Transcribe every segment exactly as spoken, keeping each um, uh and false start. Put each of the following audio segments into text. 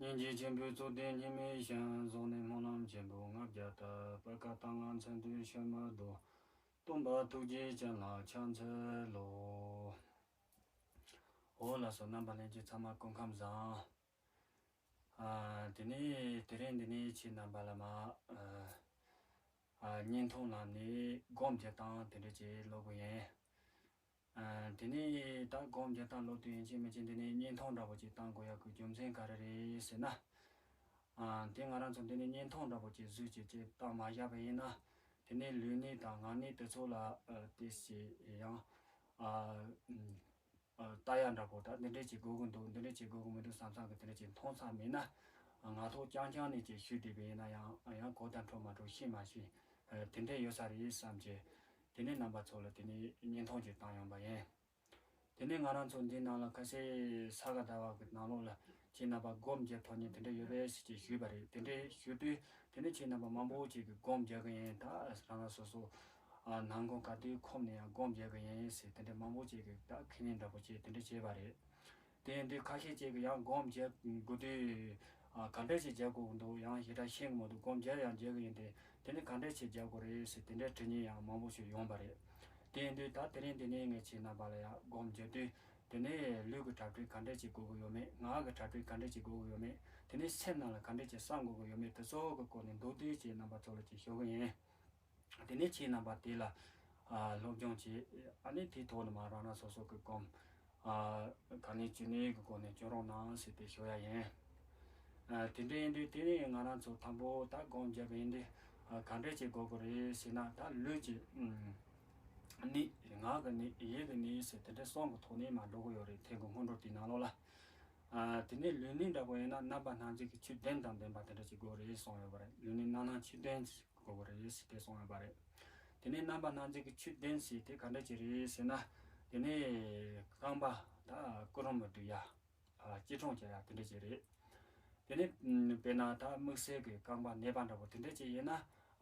སྙིང་རྗེ་ཆེན་པོའི་གཙུག་རྒྱན་ཉི་མའི་ཞལ། བཟུང་ནས་སྨོན་ལམ་ཆེན་པོ་ལྔ་བརྒྱ་བཏབ། པད་དཀར་གཏང་ལ་མཚན་དུ་ཕྱིར་མི་ལྡོག། སྟོན་པ་ཐུགས་རྗེ་ཅན་ལ་ཕྱག་འཚལ་ལོ། འོ་ལགས་སོ། རྣམ་པ་ལྷན་རྒྱས་ཚང་མ་སྐུ་ཁམས་བཟང་། ཨ། དེ་ནས་དེ་རིང་འདི་ནས་ཁྱེད་རྣམ་པ་ལ་མ་ཨ་ཨ་བརྙན་ཐུང་ལམ་ནས་སྒོམ་རྒྱག་སྟངས་དེ་འདྲ་ཅིག་ཀློག་གི་ཡིན། ཨ། དེ་ནས་ད་སྒོམ་རྒྱག་སྟངས་ཀློག་དུས་ཡིན་གཅིག་མིན་གཅིག་འདི་ནས་བརྙན་ཐུང་འདྲ་པོ་ཅིག་བཏང་དགོས་ཡག་གི་རྒྱུ་མཚན་ག་རེ་རེད་ཟེར་ན། ཨ། དེ་ང་རང་ཚོ་འདི་ནས་བརྙན་ཐུང་འདྲ་པོ་ཅིག་བཟོས་ཅིག་ཅིག་བཏང་མ་བཞག་པ་ཡིན་ན། དེ་ནས་ལུས་གནས་དང་ངག་གནས་དེ་ཚོ་ལ་ཨ་དེ་ཞིག་ཡང་ཨ། ལྟ་ཡག་འདྲ་པོ་ད་འདི་འདྲས་ཅིག་དགོས་ཀྱི་འདུག་འདི་འདྲས་ཅིག་དགོས་ཀྱི་མི་འདུག་བསམ་བསམ་གི་དེ་འདྲས་ཅིག་མཐོང་ས་མེད་ན། ངག་ཐོག་རྐྱང་རྐྱང་ནས་ཅིག་ཞུས་བསྡད་པ་ཡིན་ན་ཡང་ཡང་གོ་དང་འཕྲོད་མ་འགྲོ་ཤེས་མ་ཤེས། དེ་འདྲས་ཡོད་ས་རེད་བསམ་གྱི། དེ་ནས་རྣམ་པ་ཚོ་ལ་དེ་ནས་བརྙན་ཐུང་ཅིག་བཏང་ཡོང་པ་ཡིན། དེ་ནས་ང་རང་ཚོ་འདི་ནང་ལ་ཁ་ཤས་ས་ག་ཟླ་བ་གི་ནང་ལོགས་ལ་ཁྱེད་རྣམ་པ་སྒོམ་རྒྱག་ཐུབ་མཁན་དེ་འདྲས་ཡོད་པས་ཟེར་ཅིག་ཞུས་པ་རེད། དེ་འདྲས་ཞུ་དུས་དེ་ནས་ཁྱེད་རྣམ་པ་མང་པོ་ཅིག་གིས་སྒོམ་རྒྱག་གི་ཡིན། ད་རང་རང་སོ་སོ་ཨ་ནང་ཁོངས་ག་དུས་ཁོམ་ནས་ཡང་སྒོམ་རྒྱག་གི་ཡིན་ཟེར་དེ་འདྲས་མང་པོ་ཅིག་གིས་ད་ཁས་ལེན་འདྲ་པོ་ཅིག་དེ་འདྲས་བྱས་པ་རེད། དེ་ཡིན་དུས་ཁ་ཤས་ཅིག་གིས་ཡང་སྒོམ་རྒྱག་དགོས་དུས་ཨ་ག་འདྲས་ཅིག་རྒྱག་དགོས་ཀྱི་འདུག་ཡང་ཞེ་དྲག་ཤེས་ཀྱི་མི་འདུག་སྒོམ་རྒྱག་ཡང་རྒྱག་གི་ཡིན་ཏེ། དེ་ནས་ག་འདྲས་ཅིག་རྒྱག་དགོས་རེད་ཟེར་དེ་འདྲའི་དྲི་ཉན་ཡང་མང་པོ་ཞིག་ཡོང་པ་རེད། དེ་ཡིན་དུས་ད་དེ་རིང་འདི་ནས་ངས་ཁྱེད་རྣམ་པ་ལ་ཡང་སྒོམ་རྒྱག་དུས་དེ་ནས་ལུས་ཀྱི་གྲ་སྒྲིག་ག་འདྲས་ཅིག་དགོས་ཀྱི་ཡོད་མེད། ངག་གི་གྲ་སྒྲིག་ག་འདྲས་ཅིག་དགོས་ཀྱི་ཡོད་མེད། དེ་ནས་སེམས་ནང་ལ་ག་འདྲས་ཅིག་བསམ་དགོས་ཀྱི་ཡོད་མེད། དེ་ཚོ་གི་སྐོར་ནས་མདོར་བསྡུས་ཅིག་རྣམ་པ་ཚོ་ལ་ཅིག་ཞུ་གི་ཡིན། དེ་ནས་ཁྱེད་རྣམ་པ་དེ་ལ་ཨ་སློབ་སྦྱོང་བྱེད། ཨ་ནི་དེའི་ཐོག་ནས་མ་རང་རང་སོ་སོ་གི་སྒོམ་ཨ་ག་ནས་ཅི་ནས་གི་སྒོ་ནས་སྐྱོན་རོགས་གནང་ཟེར་ཏེ་ཞུ་ཡ་ཡིན། ཨ་དེ་འདྲ་ཡིན་དུས་དེ་ནས་ང་རང་ཚོ་དང་པོ་ད་སྒོམ་བརྒྱབ་ཡིན་དུས་ཨ་ག་འདྲས་ཅིག་དགོས་ཀྱི་རེད་ཟེར་ན། ད་ལུས་ཀྱི་ཨ་གནས། ངག་གི་གནས། ཡིད་ཀྱི་གནས་ཟེར་དེ་འདྲ་གསུམ་གྱི་ཐོག་ནས་མར་འགྲོ་གི་ཡོད་རེད། ཐེངས་གི་སྔོན་འགྲོ་དེའི་ནང་ལོགས་ལ། ཨ་དེ་ནས་ལུས་གནས་འདྲ་པོ་ཡིན་ན་རྣམ་པ་སྣ་ཚོགས་ཀྱི་ཆོས་བདུན་དང་ལྡན་པ་དེ་འདྲ་ཅིག་དགོས་རེད་གསུངས་ཡོད་པ་རེད། ལུས་གནས་རྣམ་སྣང་ཆོས་བདུན་དགོས་པ་རེད་ཟེར་ཏེ་གསུངས་ཡོད་པ་རེད། དེ་ནས་རྣམ་པ་སྣ་ཚོགས་ཀྱི་ཆོས་བདུན་ཟེར་དེ་ག་འདྲ་ཅིག་རེད་ཟེར་ན། དེ་ནས་རྐང་པ་ད་ཀུན་རློན་པ་སྒྲིག་ཡ། ཨ་སྐྱིལ་ཀྲུང་བཅའ་ཡ་དེ་འདྲ་ཅིག་རེད། དེ་ནས་ཨ་དཔེར་ན་ད་དམིགས་བསལ་གྱི་རྐང་པ་ནད་པ་འདྲ་པོ་དེ་འདྲ་ཅིག་ཡིན་ན།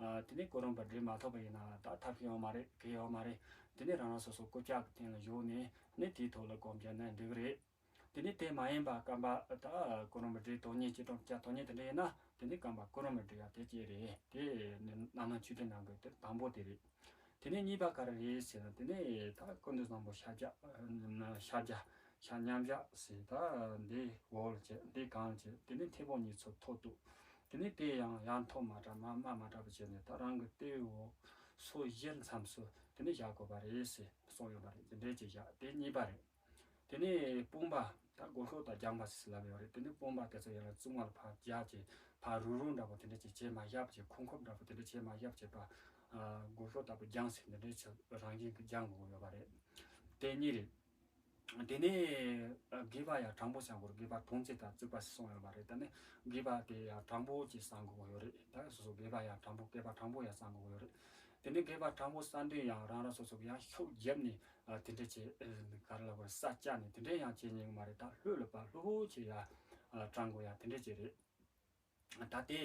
ཨ་དེ་ནས་ཀུན་རློན་པ་སྒྲིག་མ་ཐུབ་པ་ཡིན་ན་ད་ཐབས་ཤེས་ཡོད་མ་རེད། གལ་ཡོད་མ་རེད། དེ་ནས་རང་རང་སོ་སོ་སྐུ་སྐྱག་གི་སྟེང་ལ་བཞུགས་ནས་ནི་དེའི་ཐོག་ལ་སྒོམ་བརྒྱབ་ན་འགྲིག་གི་རེད། དེ་ནས་དེ་མ་ཡིན་པ་རྐང་པ་ད་ཀུན་རློན་པ་སྒྲིག་ཐུབ་མཁན་སྐྱིལ་ཀྲུང་བཅའ་ཐུབ་མཁན་དེ་འདྲ་ཡིན་ན། དེ་ནས་རྐང་པ་ཀུན་རློན་པ་སྒྲིག་ཡ་དེ་གཅིག་རེད། དེ་ནི་རྣམ་སྣང་ཆོས་བདུན་ནང་གི་དེ་དང་པོ་དེ་རེད། དེ་ནས་གཉིས་པ་ག་རེ་རེད་ཟེར་ན། དེ་ནས་ད་ཀུན་ཏུ་བཟང་པོ་ཞབས་བརྒྱ། ཨ་ཞབས་བརྒྱ། ཞབས་མཉམ་བཞག་ཟེར། ད་འདི་འོག་ལ་བྱས། འདི་སྒང་ལ་བྱས། དེ་ནས་མཐེ་བོང་གཉིས་ཚུར་ཐོག་གཏུགས། དེ་ནས་དེ་ཡང་ཡར་མཐོ་མ་དྲགས་མར་དམའ་མ་དྲགས་པ་བྱས་ནས་ད་རང་གི་ལྟེ་བའི་འོག་སོ་བཞིར་མཚམས་སུ་དེ་ནས་བཞག་དགོས་པ་རེད་ཟེར་གསུངས་ཡོད་པ་རེད། དེ་འདྲས་ཅིག་བཞག་དེ་གཉིས་པ་རེད། དེ་ནས་དཔུང་པ་ད་སྒོ་ཤོག་དང་རྒྱང་པ་ཟེར་ལབ་ཡོད་རེད། དེ་ནས་དཔུང་པ་དེ་ཚོ་ཡར་ལ་བཙུགས་མར་ཕར་རྒྱག་བྱས། ཕར་རུག་རུག་འདྲ་པོ་དེ་འདྲ་ཅིག་བྱས་མ་བཞག་བྱས། ཁུར་ཁུར་འདྲ་པོ་དེ་འདྲ་བྱས་མ་བཞག་བྱས་པ། ཨ་སྒོ་ཤོག་ལྟ་བུ་རྒྱང་ཟེར་འདི་འདྲའི་ཆ་རང་བཞིན་གྱི་རྒྱང་དགོས་ཀྱི་ཡོད་པ་རེད། དེ་གཉིས་རེད། དེ་ནས་ཨ་སྒལ་པ་ཡང་དྲང་པོ་བསྲང་དགོས་རེད། སྒལ་པ་དོང་ཙེ་དང་བརྩེགས་པ་ཟེར་གསུངས་ཡོད་པ་རེད། ད་ནི་སྒལ་པ་དེ་ཡང་དྲང་པོ་ཅིག་བསྲང་དགོས་ཀྱི་ཡོད་རེད། ད་སོ་སོ་སྒལ་པ་ཡང་དྲང་པོ། སྐེད་པ་དྲང་པོ་ཡང་བསྲང་དགོས་ཀྱི་ཡོད་རེད། དེ་ནས་སྒལ་པ་དྲང་པོ་བསྲང་དུས་ཡང་རང་རང་སོ་སོ་གི་ཡང་ཤུགས་བརྒྱབ་ནས་ཨ་དེ་འདྲ་ཅིག་ཨ་ག་རེ་ལབ་དགོས་རེད། ས་བཅག་ནས་དེ་འདྲ་ཡང་བྱེད་ཉན་གྱི་མ་རེད། ད་ལྷོད་ལྷོད་པ་ལྷོད་ལྷོད་ཅིག་ཡར་ཨ་དྲང་དགོས་ཡ་དེ་འདྲ་ཅིག་རེད། ད་དེ་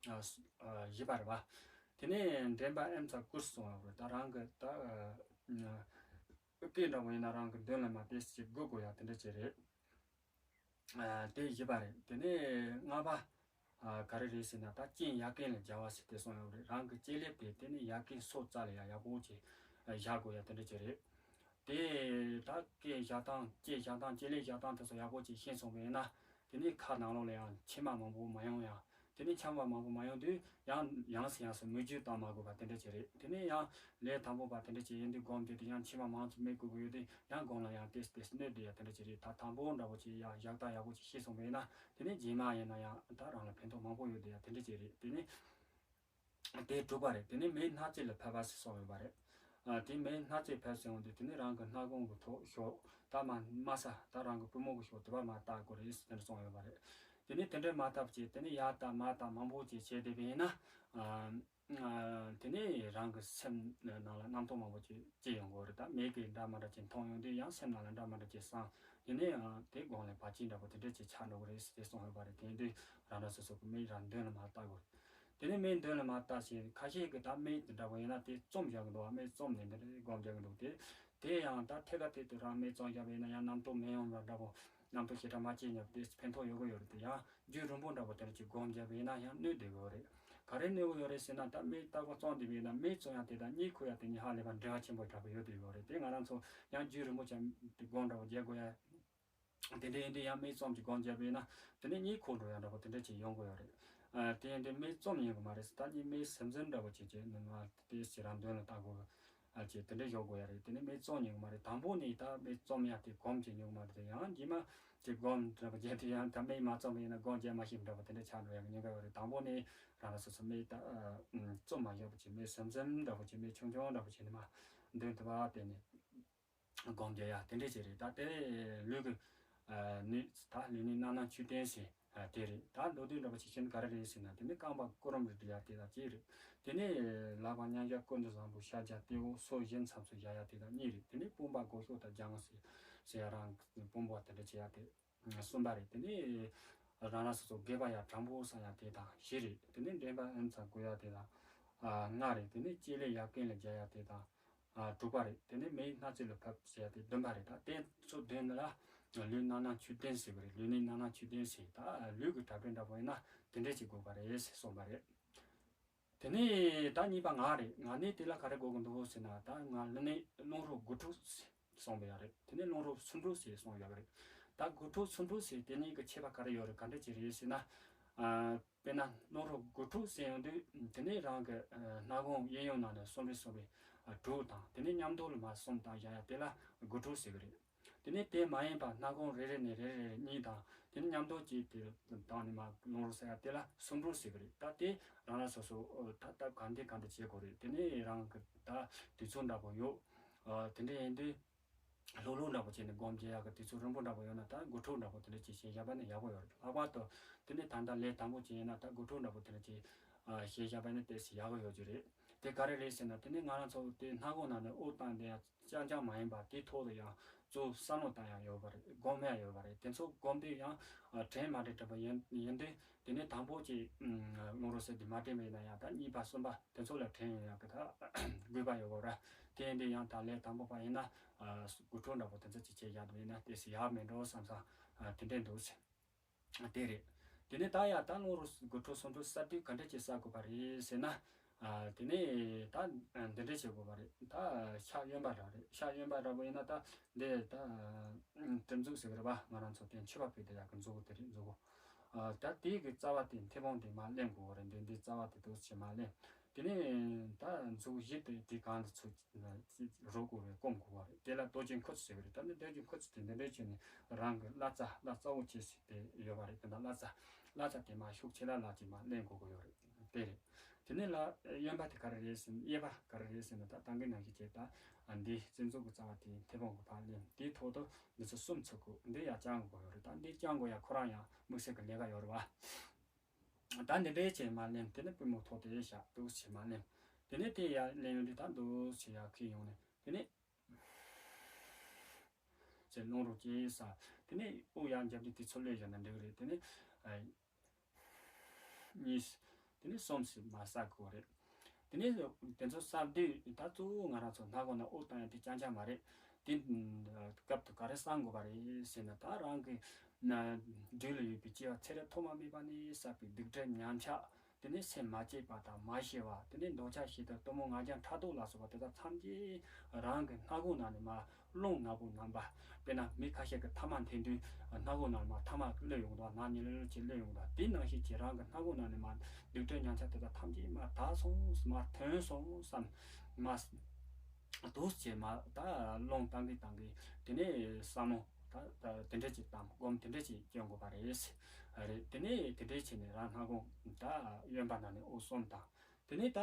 ཨ་ཨ་བཞི་པ་རེད་པ། དེ་ནས་འདྲེན་པ་ཨེམ་ཚ་ཀུར་སོང་བ་རེད། ད་རང་གི་ད་ཨ་སྐེ་འདྲ་པོ་ཡིན་ན་རང་གི་མདུན་ལ་མར་དེ་ཅིག་སྒུར་དགོས་ཡ་དེ་འདྲ་ཅིག་རེད། ཨ་དེ་བཞི་པ་རེད། དེ་ནས་ལྔ་པ་ཨ་ག་རེ་རེད་ཟེར་ན། ད་སྤྱན་ཡར་རྐན་ལ་སྦྱར་བ་ཟེར་དེ་གསུངས་ཡོད་རེད། རང་གི་སྤྱན་ལེབ་དེ་དེ་ནས་ཡར་རྐན་སོ་རྩ་ལ་ཡ་ཡག་པོ་ཅིག་བཞག་དགོས་ཡ་དེ་འདྲ་ཅིག་རེད། དེ་ད་སྐེ་བཞག་སྟངས། སྤྱན་བཞག་སྟངས། སྤྱན་ལེབ་བཞག་སྟངས་དེ་ཚོ་ཡག་པོ་ཅིག་ཤེས་སོང་བས་ན། དེ་ནས་ཁ་ནང་ལོགས་ལ་ཡང་མཆི་མ་མང་པོ་མ་ཡོང་ཡ། དེ་ནས་མཆི་མ་མང་པོ་མ་ཡོང་དུས་ཡང་ཡང་སེ་ཡང་སེ་མིག་ཆུ་བཏང་མ་དགོས་པ་དེ་འདྲ་ཅིག་རེད། དེ་ནས་ཡང་ལས་དང་པོ་པ་དེ་འདྲ་ཅིག་ཡིན་དུས་སྒོམ་དུས་དེ་ཡང་མཆི་མ་མང་ཙམ་མིད་དགོས་ཀྱི་ཡོད་དུས་ཡང་སྒོམ་ལ་ཡང་ཏེས་ཏེས་གནོད་བསྡད་ཡ་དེ་འདྲ་ཅིག་རེད། ད་དང་པོ་འདྲ་པོ་ཅིག་ཡང་བཞག་སྟངས་ཡག་པོ་ཅིག་ཤེས་སོང་བས་ན། དེ་ནས་རྗེས་མ་ཡིན་ན་ཡང་ད་རང་ལ་ཕན་ཐོགས་མང་པོ་ཡོད་བསྡད་ཡ་དེ་འདྲ་ཅིག་རེད། དེ་ནས། དེ་དྲུག་པ་རེད། དེ་ནས་མེ་སྣ་རྩེ་ལ་ཕབ་པ་ཟེར་གསུངས་ཡོད་པ་རེད། ཨ་དེ་མེ་སྣ་རྩེ་ཕབ་ཟེར་འོང་དུས་དེ་ནས་རང་གི་སྣ་ཁུང་གི་ཐོག་ཤོག་ད་མར་དམའ་ས། ད་རང་གི་པུས་མོ་གི་ཤོག་དེ་བ་མར་བཏགས་དགོས་རེད་ཟེར་གསུངས་ཡོད་པ་རེད། དེ་ནས་དེ་འདྲ་མར་བཏགས་བྱས། དེ་ནས་ཡར་བཏགས་མར་བཏགས་མང་པོ་ཅིག་བྱས་བསྡད་པ་ཡིན་ན། ཨ་ཨ་དེ་ནས་རང་གི་སེམས་ནང་ལ་རྣམ་རྟོག་མང་པོ་ཅིག་སྐྱེ་ཡོང་གི་ཡོད་རེད། ད་མེ་གིས་འདྲ་མི་འདྲ་ཅིག་མཐོང་ཡོང་དུས་ཡང་སེམས་ནང་ལ་འདྲ་མི་འདྲ་ཅིག་བསམ། དེ་ནས་ཨ་དེ་སྒང་ལ་བར་ཆད་འདྲ་པོ་དེ་འདྲ་ཅིག་ཆགས་འགྲོ་གི་རེད་ཟེར་གསུངས་ཡོད་པ་རེད། དེ་ཡིན་དུས་རང་རང་སོ་སོ་གི་མེ་རང་མདུན་ལ་མར་བཏགས་དགོས་རེད། དེ་ནས་མེ་མདུན་ལ་མར་བཏགས་ཤིང་། ཁ་ཤས་ཀྱིས་ད་མེ་དེ་འདྲ་པོ་ཡིན་ན་དེ་བཙུམས་བཞག་གི་འདུག་མེ་བཙུམས་ནས་འདི་འདྲ་སྒོམ་རྒྱག་གི་འདུག་དེ་དེ་ཡང་ད་ཐད་ཀ་ཐད་དུ་རང་མེ་བཙུམས་བཞག་པ་ཡིན་ན་ཡང་རྣམ་རྟོག་མི་ཡོང་བ་འདྲ་པོ། རྣམ་རྟོག་ཞེ་དྲག་མ་སྐྱེས་སྙམ་དེ་ཕན་ཐོགས་ཡོད་གི་ཡོད་རེད་དེ། ཡང་རྒྱུན་རིང་པོ་འདྲ་པོ་དེ་འདྲ་ཅིག་སྒོམ་བརྒྱབ་པ་ཡིན་ན་ཡང་གནོད་བསྡད་གི་ཡོད་རེད། ག་རེ་གནོད་གི་ཡོད་རེད་ཟེར་ན། ད་མེ་རྟག་པར་བརྩམས་བསྡད་པ་ཡིན་ན་མེ་བརྩམས་ཡ་དེ་དང་གཉིད་ཁུག་ཡ་དེ་གཉིས་ཧ་ལས་པ་འབྲེལ་བ་ཆེན་པོ་འདྲ་པོ་ཡོད་བསྡད་ཡོད་རེད་དེ། ང་རང་ཚོ་ཡང་རྒྱུན་རིང་པོ་ཅིག་དེ་སྒོམ་འདྲ་པོ་རྒྱག་དགོས་ཡ། དེ་འདྲ་ཡིན་དུས་ཡང་མེ་བརྩམས་ཅིག་སྒོམ་བརྒྱབ་པ་ཡིན་ན་དེ་ནས་གཉིད་ཁུག་འགྲོ་ཡ་འདྲ་པོ་དེ་འདྲ་ཅིག་ཡོང་གི་ཡོད་རེད། ཨ། དེ་ཡིན་དུས་མེ་བརྩམས་ཉན་གི་མ་རེད། ད་གཉིད་མེ་ཟིམ་ཟིམ་འདྲ་པོ་ཅིག་བྱས་ནས་མ་དེ་ཞེ་དྲག་མདུན་ལ་ལྟ་དགོས། ཨ། ཅིག་དེ་འདྲ་ཡོང་དགོས་ཡ་རེད། དེ་ནས་མེ་བརྩམས་ཉན་གི་མ་རེད། དང་པོ་ནས་ད་མེ་བརྩམས་ཡ་དེ་སྒོམ་བྱས་མྱོང་གི་མ་རེད། ཡང་རྗེས་མ་དེ་སྒོམ་འདྲ་པོ་བརྒྱབ་དུས་ཡང་ད་མེ་མ་བརྩམས་པ་ཡིན་ན་སྒོམ་རྒྱག་མ་ཤེས་འདྲ་པོ་དེ་འདྲ་ཆགས་འགྲོ་ཡ་གི་ཉེན་ཁ་ཡོད་རེད། དང་པོ་ནས་རང་རང་སོ་སོ་མེ་ད་བརྩམས་མ་ཡོད་པ་ཅིག་མེ་ཟིམ་ཟིམ་འདྲ་པོ་ཅིག་མེ་ཆུང་ཆུང་འདྲ་པོ་ཅིག་ནས་མ་མདུན་དུ་བ་དེ་ནས། སྒོམ་རྒྱག་ཡ་དེ་འདྲས་ཅིག་རེད། ད་དེ་ལུས་ཀྱི་ཨ་ནི་ད་ལུས་ནི་རྣམ་སྣང་ཆོས་བརྟེན་ཟེར་ཨ་དེ་རེད། ད་མདོར་བསྡུས་འདྲ་པོ་ཅིག་བཤད་ན་ག་རེ་རེད་ཟེར་ན། དེ་ནི་རྐང་པ་སྐོར་རམ་རེ་སྒྲིལ་ཡ་དེ་དང་གཅིག་རེད། དེ་ནི་ལག་པ་མཉམ་བཞག་ཀུན་ཏུ་བཟང་པོ་ཤ་རྒྱགས་ཏེའོ་སོ་བཞི་མཚམས་སུ་བཞག་ཡ་དེ་དང་གཉིས་རེད། དེ་ནི་དཔུང་པ་སྒོ་ཕྱོགས་དང་རྒྱང་ཟེར་ཟེར་ཡ་རང་དཔུང་པ་དེ་འདྲ་བྱེད་ཡ་དེ་གསུམ་པ་རེད། དེ་ནི་རང་རང་སོ་སོ་སྒལ་པ་ཡར་དྲང་པོ་བསྲང་ཡ་དེ་དང་བཞི་རེད། དེ་ནི་འདྲེན་པ་ཨེམ་ཚ་དགོས་ཡ་དེ་དང་ཨ་ལྔ་རེད། དེ་ནི་ལྕེ་ལེ་ཡར་ཀན་ལ་རྒྱག་ཡ་དེ་དང་ཨ་དྲུག་པ་རེད། དེ་ནས་མེ་སྣ་རྩེ་ལ་ཕབ་ཟེར་ཡ་དེ་བདུན་པ་རེད། ད་དེ་ཚོ་བདུན་ལ་ལུས་རྣམ་སྣང་ཆོས་བརྟེན་ཟེར་བ་རེད། ལུས་ནི་རྣམ་སྣང་ཆོས་བརྟེན་ཟེར། ད་ལུས་ཀྱི་གྲ་སྒྲིག་འདྲ་པོ་ཡིན་ན་དེ་འདྲས་ཅིག་དགོས་པ་རེད་ཟེར་གསུངས་པ་རེད། དེ་ནས་ད་གཉིས་པ་ང་རེད། ང་ནི་དེ་ལ་ག་རེ་དགོས་ཀྱི་འདུག་ཟེར་ན། ད་ང་ལ་ནི་རླུང་རོ་དགུ་ཕྲུགས་གསུངས་པ་ཡ་རེད། དེ་ནས་རླུང་རོ་སུམ་ཕྲུགས་ཟེར་གསུངས་ཡོད་པ་རེད། ད་དགུ་ཕྲུགས་སུམ་ཕྲུགས་ཟེར་དེ་གཉིས་ཀྱི་ཁྱད་པར་ག་རེ་ཡོད་རེད། ག་འདྲ་ཅིག་རེད་ཟེར་ན། ཨ། དཔེར་ན་རླུང་རོ་དགུ་ཕྲུགས་ཟེར་ཡོང་དུས་དེ་ནས་རང་གི་ཨ་སྣ་ཁུང་གཡས་གཡོན་ནང་ནས་སུམ་རེ་སུམ་རེ་ཨ་དྲུག་དང་། དེ་ནས་མཉམ་དུ་ལ་མར་གསུམ་བཏང་བཞག་ཡ་དེ་ལ་དགུ་ཕྲུགས་ཟེར་གི་རེད། དེ་ནས་དེ་མ་ཡིན་པ་སྣ་ཁུང་རེ་རེ་ནས་རེ་རེ་གཉིས་དང་། དེ་ནས་མཉམ་དུ་གཅིག་དེ་བཏང་ནས་མར་རླུང་རོ་ཟེར་ཡ་དེ་ལ་སུམ་ཕྲུགས་ཟེར་གི་རེད། ད་དེ་རང་རང་སོ་སོ་ཨོ་ད་ད་གང་འདི་གང་འདི་བྱེད་དགོས་རེད། དེ་ནས་རང་གི་ད་དུས་ཚོད་འདྲ་པོ་ཡོད། ཨ་དེ་འདྲ་ཡིན་དུས། ལྷུག་ལྷུག་འདྲ་པོ་བྱས་ནས་སྒོམ་རྒྱག་ཡག་གི་དུས་ཚོད་རིང་པོ་འདྲ་པོ་ཡོད་ན་ད་དགུ་ཕྲུགས་འདྲ་པོ་དེ་འདྲ་ཅིག་བྱས་བཞག་པ་ནི་ཡག་པོ་ཡོད་རེད། ལྷག་པར་དུ་དེ་ནས་ད་ལྟ་ལས་དང་པོ་བྱས་ཡིན་ན་ད་དགུ་ཕྲུགས་འདྲ་པོ་དེ་འདྲ་ཅིག་ཨ་བྱས་བཞག་པ་ནི་ཏོག་ཙམ་ཡག་པོ་ཡོད་རྒྱུ་རེད། དེ་ག་རེ་རེད་ཟེར་ན། དེ་ནས་ང་རང་ཚོ་དེ་སྣ་ཁུང་ནང་ནས་དབུགས་བཏང་བསྡད་ཡག་རྐྱང་རྐྱང་མ་ཡིན་པ་དེ་ཐོག་ཏུ་ཡང་གཙོ་བོ་བསམ་བློ་བཏང་ཡག་ཡོད་པ་རེད། སྒོམ་ཡག་ཡོད་པ་རེད། དེ་ཚོ་སྒོམ་དུས་ཡང་ཨ་དྲན་མ་དྲན་འདྲ་པོ་ཡིན་ཡིན་དུས། དེ་ནས་དང་པོ་ཅིག་རླུང་རོ་ཟེར་དེ་མ་དྲན་པ་ཡིན་ན་ཡང་ད་གཉིས་པ་གསུམ་པ་དེ་ཚོ་ལ་དྲན་ཡོང་ཡག་གི་ད་དགོས་པ་ཡོད་གོ་ར། དེ་ཡིན་དུས་ཡང་ད་ལས་དང་པོ་པ་ཡིན་ན་ཨ་དགུ་ཕྲུགས་འདྲ་པོ་དེ་ཚོ་ཅིག་བྱས་བཞག་འདུག་ཡིན་ན་དེ་སུ་ཡག་མེད་འགྲོ་བསམ་བསམ་ཨ་དེ་འདྲས་འདུག་ཟེར། དེ་རེད། དེ་ནས་ད་ཡང་ད་རླུང་རོ་དགུ་ཕྲུགས་སུམ་ཕྲུགས་བསགས་དུས་ག་འདྲས་ཅིག་བསགས་དགོས་པ་རེད་ཟེར་ན། ཨ་དེ་ནས་ད་འདི་འདྲས་བྱེད་དགོས་པ་རེད། ད་ཕྱག་གཡོན་པ་འདྲ་རེད། ཕྱག་གཡོན་པ་འདྲ་པོ་ཡིན་ན་ད་འདི་ད་གྲི་མཛུབ་ཟེར་གི་རེད་པ། ང་རང་ཚོ་དེ་མཆོད་པ་ཕུལ་དེ་ཡག་གི་མཛུབ་གུ་དེ་རེད། མཛུབ་གུ། ཨ་ད་དེའི་གི་རྩ་བ་དེ་མཐེ་བོང་དེ་མར་ལེན་དགོས་པ་རེད། འདི་འདི་རྩ་བ་དེ་འདུག་སེ་མར་ལེན། དེ་ནས་ད་མཛུབ་གུ་བཞི་དེ་དེའི་སྒང་དུ་ཚུར་རོ་བསྐོར་བའི་སྐོམ་དགོས་པ་རེད། དེ་ལ་རྡོ་རྗེ་འཁོར་ཚུགས་ཟེར་གི་རེད། ད་འདི་རྡོ་རྗེ་འཁོར་ཚུགས་དེ་འདི་འདྲས་བྱས་ནས་རང་གི་བླ་རྩ་བླ་རྩ་བོ་ཅེས་ཟེར་དེ་ཡོད་པ་རེད། དེ་འདྲ་བླ་རྩ་བླ་རྩ་དེ་མར་ཤུགས་ཆེ་ལ་ལ་ཅིག་མར་ལེན་དགོས་ཀྱི་ཡོད་རེད། དེ་རེད། དེ་ནས་ལ་གཡོན་པ་དེ་ག་རེ་རེད་ཟེར་ན། གཡས་པ་ག་རེ་རེད་ཟེར་ན། ད་ད་གིན་ནང་བཞིན་བྱས་ད་འདི་བཙན་འཛུལ་གྱི་རྩ་བ་དེ་མཐེ་བོང་གི་ཕར་ལེན། དེའི་ཐོག་ཏུ་འདི་ཚོ་གསུམ་ཚུགས་དགོས། འདི་ཡར་བརྐྱང་དགོས་ཡོད་རེད། ད་འདི་བརྐྱང་དགོས་ཡ་ཁོ་རང་ཡང་དམིགས་བསལ་གྱི་ལས་ཀ་ཡོད་རེད་བ། ད་འདི་འདྲའི་བྱས་མར་ལེན། དེ་ནས་པུས་མོ་ཐོག་དེ་བཞག་འདུག་སེ་མར་ལེན། དེ་ནས་དེ་ཡར་ལེན་ཡོང་དུས་ད་འདུག་སེ་ཡར་འཁྱེར་ཡོང་ནས། དེ་ནས་ཅེས་རླུང་རོ་ཅེས་ས། དེ་ནས་དབུགས་ཡར་འཇབ་དུས་དེ་ཚོ་ལས་བཞག་ན་འགྲིག་གི་རེད། དེ་ནས་ཨ་གཉིས། དེ་ནས་གསུམ་ཞིག་མར་བསག་དགོས་རེད། དེ་ནས་དེ་ཚོ་བསག་དུས་ད་གཙོ་བོ་ང་རང་ཚོ་སྣ་ཁུང་ནང་དབུགས་བཏང་ཡ་དེ་རྐྱང་རྐྱང་མ་རེད། དེ་སྐབས་དུ་ག་རེ་བསམ་དགོས་པ་རེད་ཟེར་ན། ད་རང་གི་ན་རྒྱུད་ལ་ཡོད་པའི་སྐྱེ་བ་ཚེ་རབས་ཐོག་མ་མེད་པ་ནས་བསགས་པའི་སྡིག་སྒྲིབ་ཉམས་ཆག་དེ་ནས་སེམས་མ་བསྐྱེད་པ་དང་མ་ཞི་བ། དེ་ནས་འདོད་ཆགས་ཞེ་སྡང་གཏི་མུག་ང་རྒྱལ་ཕྲག་དོག་ལ་སོགས་པ་དེ་དག་ཐམས་ཅད་རང་གི་སྣ་ཁུང་ནང་ནས་མར་རླུང་ནག་པོ་ནང་པ། དཔེར་ན་མི་ཁ་ཤས་ཀྱི་ཐ་མག་འཐེན་དུས་སྣ་ཁུང་ནང་མར་ཐ་མག་གློད་ཡོང་དང་། ནག་ཉིལ་ལེ་ལེ་ཅིག་གློད་ཡོང་དང་། དེ་ནང་བཞིན་གྱི་རང་གི་སྣ་ཁུང་ནང་ནས་མར་སྡིག་སྒྲིབ་ཉམས་ཆག་དེ་དག་ཐམས་ཅད་མར་དག་སོང་། མར་ཐོན་སོང་བསམ། མར་འདུག་སེ་མར་ད་རླུང་བཏང་གིན་བཏང་གིན། དེ་ནས་བསམ་བློ་ད་ད་དེ་འདྲ་ཅིག་བཏང་། སྒོམ་དེ་འདྲ་ཅིག་སྐྱོན་དགོས་པ་རེད། རེད། དེ་ནས་དེ་འདྲ་བྱས་ནས་རང་སྣ་ཁུང་ད་གཡོན་པ་ནང་ནས་དབུགས་གསུམ་བཏང་། དེ་ནས་ད་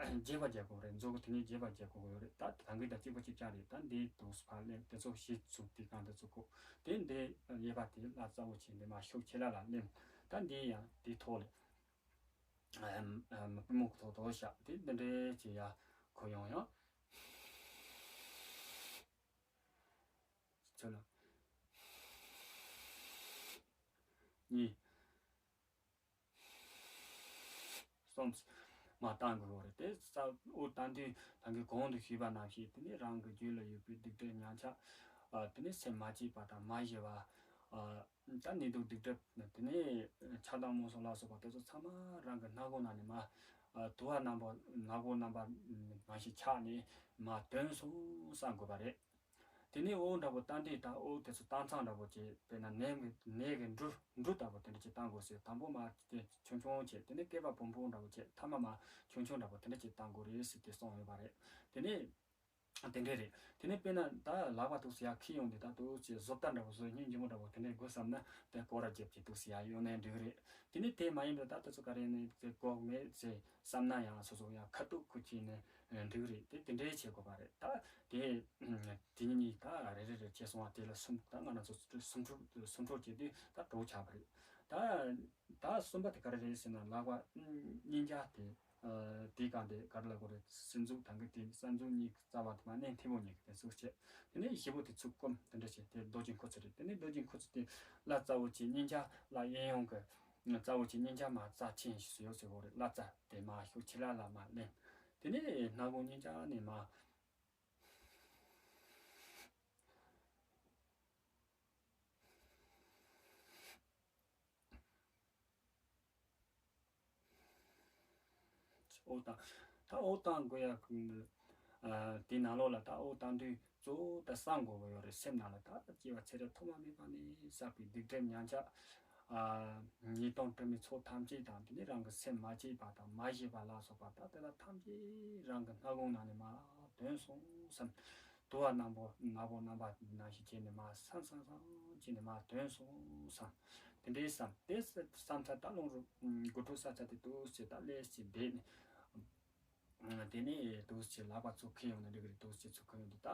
རྒྱས་པ་རྒྱག་དགོས་རེད། མཛུབ་གུ་དེ་ནས་རྒྱས་པ་རྒྱག་དགོས་ཡོད་རེད། ད་ད་གིན་ད་གཅིག་པ་གཅིག་རྐྱང་རེད། ད་འདི་འདུག་སེ་ཕར་ལེན། དེ་ཚོ་གཞི་བཙུགས་དེ་གང་དེ་ཚོ་བཀོག་དེ་འདི་གཡས་པ་དེ་བླ་རྩ་བོ་ཅིག་འདི་མར་ཤུགས་ཆེ་ལ་ལ་ལེན། ད་འདི་ཡང་དེ་ཐོག་ལ་ཨ་ཨ་པུས་མོ་ཐོག་ཏུ་བཞག་དེ་འདི་འདྲའི་ཅིག་ཡར་འཁོར་ཡོང་ཡང་ཚོད་ལ་གཉིས། གསུམ་མར་བཏང་དགོས་རེད། དེ་ས་དབུགས་བཏང་དུས་ད་གིན་གོང་དུ་ཞུས་པ་ནང་བཞིན་དེ་ནས་རང་གི་རྒྱུད་ལ་ཡོད་པའི་སྡིག་སྒྲིབ་ཉམས་ཆག་ཨ་དེ་ནས་སེམས་མ་སྐྱིད་པ་དང་མ་ཞི་བ། ཨ་ད་ནད་དུག་སྡིག་སྒྲིབ་དེ་ནས་ཆགས་སྡང་རྨོངས་གསུམ་ལ་སོགས་པ་དེ་ཚོ་ཚང་མ་རང་གི་སྣ་ཁུང་ནང་ནས་མར་ཨ་དུ་བ་རྣམ་པ་སྣ་ཁུང་རྣམ་པ་མར་ཞིག་ཆགས་ནས་མར་དོན་གསུམ་བསམ་དགོས་པ་རེད། དེ་ནས་འོ་འདྲ་པོ་བཏང་དུས་ད་འོ་དེ་ཚོ་བཏང་མཚམས་འདྲ་པོ་བྱས། དཔེར་ན་ནས་ནས་ཀྱི་འབྲུ་འབྲུ་ལྟ་བུ་དེ་འདྲ་ཅིག་བཏང་དགོས་ཟེར། དང་པོ་མར་དེ་ཆུང་ཆུང་བྱས། དེ་ནས་སྐེད་པ་བུམ་པ་འདྲ་པོ་བྱས། ཐ་མ་མར་ཆུང་ཆུང་འདྲ་པོ་དེ་འདྲ་ཅིག་བཏང་དགོས་རེད་ཟེར་དེ་གསུངས་ཡོད་པ་རེད། དེ་ནས་དེ་འདྲ་རེད། དེ་ནས་དཔེར་ན་ད་ལག་པ་འདུག་སེ་ཡར་འཁྱེར་ཡོང་དུས་ད་འདུག་སེ་བཟོ་ལྟ་འདྲ་པོ་བཟོས། སྙིང་རྗེ་མོ་འདྲ་པོ་དེ་འདྲ་དགོས་བསམ་ན་དེ་སྐོར་ར་བརྒྱབ་ཀྱི་འདུག་སེ་ཡར་ཡོང་ནའི་འགྲིག་གི་རེད། དེ་ནས་དེ་མ་ཡིན་པར་ད་དེ་ཚོ་ག་རེ་ནས་དེ་དགོས་མེད་ཟེར་བསམ་ན་ཡང་སོ་སོ་ཡང་ཁ་ཐུག་ཁུ་ཁྱེར་ནས་འགྲིག་གི་རེད། དེ་དེ་འདྲའི་བྱེད་དགོས་པ་རེད། ད་དེ་དེ་གཉིས་ད་རེ་རེ་རེ་བྱས་སོང་བ་དེ་ལ་གསུམ། ད་ང་རང་ཚོ་སུམ་ཕྲུགས་སུམ་ཕྲུགས་བྱས་དུས་ད་དྲུག་ཆགས་པ་རེད། ད་ད་གསུམ་པ་དེ་ག་རེ་རེད་ཟེར་ན་ལག་པ་གཉིས་ཀ་དེ་ཨ་དེའི་སྒང་དེ་ག་རེ་ལབ་དགོས་རེད། སྲིན་མཛུབ་དང་གི་དེ་གསང་མཛུབ་གཉིས་ཀྱི་རྩ་བ་དེ་མར་མནན་མཐེ་བོ་གཉིས་ཀྱི་དེ་ཚུགས་བྱས། དེ་ནས་བཞི་པོ་དེ་ཚུགས་བསྐུམ་དེ་འདྲ་བྱས། དེ་རྡོ་རྗེ་འཁོར་ཚུགས་རེད། དེ་ནས་རྡོ་རྗེ་འཁོར་ཚུགས་དེ་བརླ་རྩ་བོ་གཅིག་གཉིས་ཀ་བརླ་གཡས་གཡོན་གྱི་རྩ་བོ་གཅིག་གཉིས་ཀ་མར་རྩ་ཆེན་ཞིག་སུ་ཡོད་ཟེར་དགོས་རེད། བརླ་རྩ་དེ་མར་ཤུགས་ཆེ་ལ་ལ་མར་ལེན། དེ་ནས་སྣ་ཁུང་གཉིས་ཀ་ནས་མར། འོ་ད་ད་འོ་བཏང་དགོས་ཡ། ཨ་དེ་ནང་ལོགས་ལ་ད་འོ་བཏང་དུས་གཙོ་བོ་ད་བསམ་དགོས་པ་ཡོད་རེད། སེམས་ནང་ལ་ད་སྐྱེ་བ་ཚེ་རབས་ཐོག་མ་མེད་པ་ནས་བསགས་པའི་སྡིག་སྒྲིབ་ཉེས་ཆད། ཨ་ཉེས་ལྟུང་དྲི་མའི་ཚོགས་ཐམས་ཅད་དང་། དེ་ནས་རང་གི་སེམས་མ་བསྐྱེད་པ་དང་མ་ཞི་བ་ལ་སོགས་པ་ད་དེ་དག་ཐམས་ཅད་རང་གི་སྣ་ཁུང་ནང་ནས་མར་དོན་གསུམ་བསམ། དུ་བ་རྣམ་པ་སྣ་ཁུང་རྣམ་པ་ནང་བཞིན་བྱས་ནས་མར་སང་སང་སང་བྱས་ནས་མར་དོན་གསུམ་བསམ། དེ་འདྲའི་བསམ། དེ་བསམ་ཚར་ད་རླུང་རོ་དགུ་ཕྲུགས་བསགས་ཚར་དེ་འདུག་སེ་ད་ལས་ཀྱི་བསྡད་ནས། དེ་ནས་འདུག་སེ་ལག་པ་ཚུགས་ཁེལ་ཡོང་ན་འགྲིག་གི་རེད། འདུག་སེ་ཚུགས་ཁེལ་ཡོང་དུས་ད་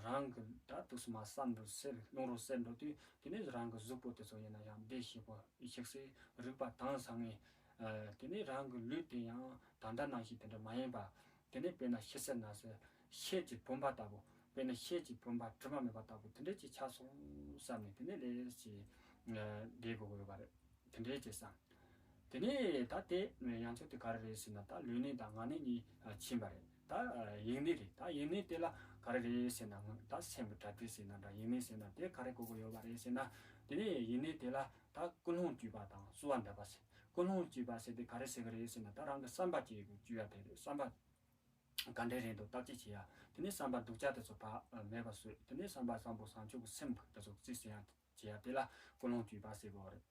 རང་གི་ད་འདུག་སེ་མར་བསམ་འགྲོ་སེ་རླུང་རོ་སེ་འགྲོ་དུས་དེ་ནས་རང་གི་གཟུགས་པོ་དེ་ཚོ་ཡིན་ན་ཡང་བདེ་ཞིབ་པོ་ཞིག་སེ་རིག་པ་དྭངས་སང་ངེ། དེ་ནས་རང་གི་ལུས་དེ་ཡང་ད་ལྟ་ནང་བཞིན་དེ་འདྲ་མ་ཡིན་པ། དེ་ནས་དཔེར་ན་ཤི་སེ་ན་སེ་ཤེལ་གྱི་བུམ་པ་ལྟ་བུ། དཔེར་ན་ཤེལ་གྱི་བུམ་པ་དྲི་མ་མེད་པ་ལྟ་བུ་དེ་འདྲ་ཅིག་ཆགས་སོང་བསམ་ནས་དེ་ནས་ལས་ཀྱི་བསྡད་དགོས་ཀྱི་ཡོད་པ་རེད། དེ་འདྲའི་བྱས་བསམ། དེ་ནས་ད་དེ་ཡང་ཚོད་དེ་ག་རེ་རེད་ཟེར་ན་ད་ལུས་གནད་དང་ངག་གནད་གཉིས་ཕྱིན་པ་རེད། ད་ཡིད་གནད་རེད། ད་ཡིད་གནད་དེ་ལ་ག་རེ་རེད་ཟེར་ན་ད་སེམས་ཀྱི་གྲ་སྒྲིག་ཟེར་ན་འདྲ། ཡིད་གནད་ཟེར་ན་དེ་ག་རེ་གོ་དགོས་ཡོད་པ་རེད་ཟེར་ན། དེ་ནས་ཡིད་གནད་དེ་ལ་ད་ཀུན་སློང་བཅོས་པ་དང་གསོལ་བ་འདེབས་པ་ཟེར། ཀུན་སློང་བཅོས་པ་ཟེར་དེ་ག་རེ་ཟེར་གི་རེད་ཟེར་ན་ད་རང་གི་བསམ་པ་བཅོས་བཅོས་ཡ་དེ་རེད། བསམ་པ་ག་འདྲ་རེད་འདུག་བརྟག་དཔྱད་བྱེད་ཡ། དེ་ནས་བསམ་པ་སྡུག་ཅག་དེ་ཚོ་ཕར་མེད་པ་བཟོས། དེ་ནས་བསམ་པ་བཟང་པོ་བཟང་ཕྱོགས་ཀྱི་སེམས་དེ་ཚོ་རྩིས་ཟིན་ཡ་བྱེད་ཡ་དེ་ལ་ཀུན་སློང་བཅོས་པ་ཟེར་དགོས་རེད།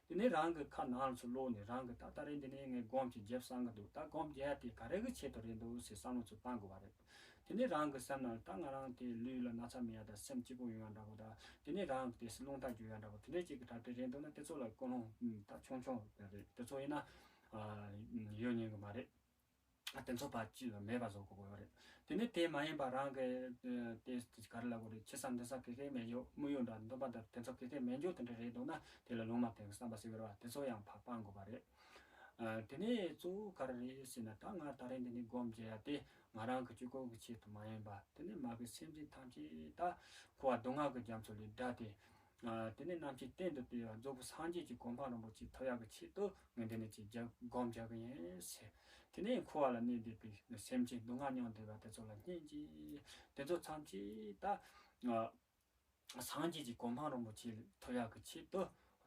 དེ་ནས་རང་གི་ཁ་ནང་ལ་ཚུར་ལོག་ནས་རང་གི་ད་ལྟ་རེད་འདི་ནས་ངས་སྒོམ་གྱི་རྒྱབ་བསམ་གི་འདུག་ད་སྒོམ་རྒྱག་ཡ་དེ་ག་རེ་གི་ཆེད་དུ་རེད་འདུག་ཟེར་བསམ་བློ་ཚུར་བཏང་དགོས་པ་རེད། དེ་ནས་རང་གི་སེམས་ནང་ད་ང་རང་དེ་ལུས་ལ་ན་ཚ་མེད་ཡ་དང་སེམས་སྐྱིད་པོ་ཡོང་ཡ་འདྲ་པོ་དང་། དེ་ནས་རང་གི་དེ་རླུང་རྟ་རྒྱུག་ཡ་འདྲ་པོ་དེ་འདྲས་ཅིག་གི་གྲ་སྒྲིག་རེད་འདུག་ན་དེ་ཚོ་ལ་ཀུན་སློང་ད་ཆུང་ཆུང་རེད། དེ་ཚོ་ཡིན་ན་ཡོད་ཉན་གི་མ་རེད། དེ་ཚོ་ཕར་ཅི་ལ་མེད་པ་བཟོ་དགོས་ཀྱི་ཡོད་རེད། དེ་ནས་དེ་མ་ཡིན་པ་རང་གི་དེ་ག་རེ་ལབ་དགོས་རེད། ཆེ་ས་འདི་ས་གེ་གེ་མེད་རྒྱུ། དམུ་ཡུ་འདྲ་འདོན་པ་འདྲ་དེ་ཚོ་གེ་གེ་མེད་རྒྱུ་དེ་འདྲ་རེད་འདུག་ན་དེ་ལ་ལུང་མ་བསྟན་གི་བསམ་པ་ཟེར་གི་རེད་བ། དེ་ཚོ་ཡང་ཕར་སྤང་དགོས་པ་རེད། ཨ་དེ་ནས་གཙོ་བོ་ག་རེ་རེད་ཟེར་ན་ད་ང་ད་རེས་འདི་ནས་སྒོམ་བྱེད་ཡ་དེ་ང་རང་གི་སྤྱི་སྒོ་གི་ཆེད་དུ་མ་ཡིན་པ། དེ་ནས་མ་གི་སེམས་ཅན་ཐམས་ཅད་ད་འཁོར་བ་སྡུག་བསྔལ་གི་རྒྱ་མཚོ་ལས་བསྒྲལ་ཏེ། ཨ་དེ་ནས་རྣམ་མཁྱེན་གཏན་དུ་བདེ་བ་རྫོགས་པའི་སངས་རྒྱས་ཀྱི་གོ་འཕང་རིན་པོ་ཆེ་ཐོབ་ཡག་གི་ཆེད་དུ་ངས་འདི་ནས་ཅིག་རྒྱ་སྒོམ་རྒྱག་གི་ཡིན་ཟེར། དེ་ནས་འཁོར་བ་ལ་གནས་བསྡད་པའི་སེམས་ཅན་སྡུག་བསྔལ་མྱོང་བསྡད་པ་དེ་ཚོ་ལ་སྙིང་རྗེ། དེ་ཚོ་ཐམས་ཅད་ད་ཨ་སངས་རྒྱས་ཀྱི་གོ་འཕང་རིན་པོ་ཆེ་ཐོབ་ཡག་གི་ཆེད་དུ་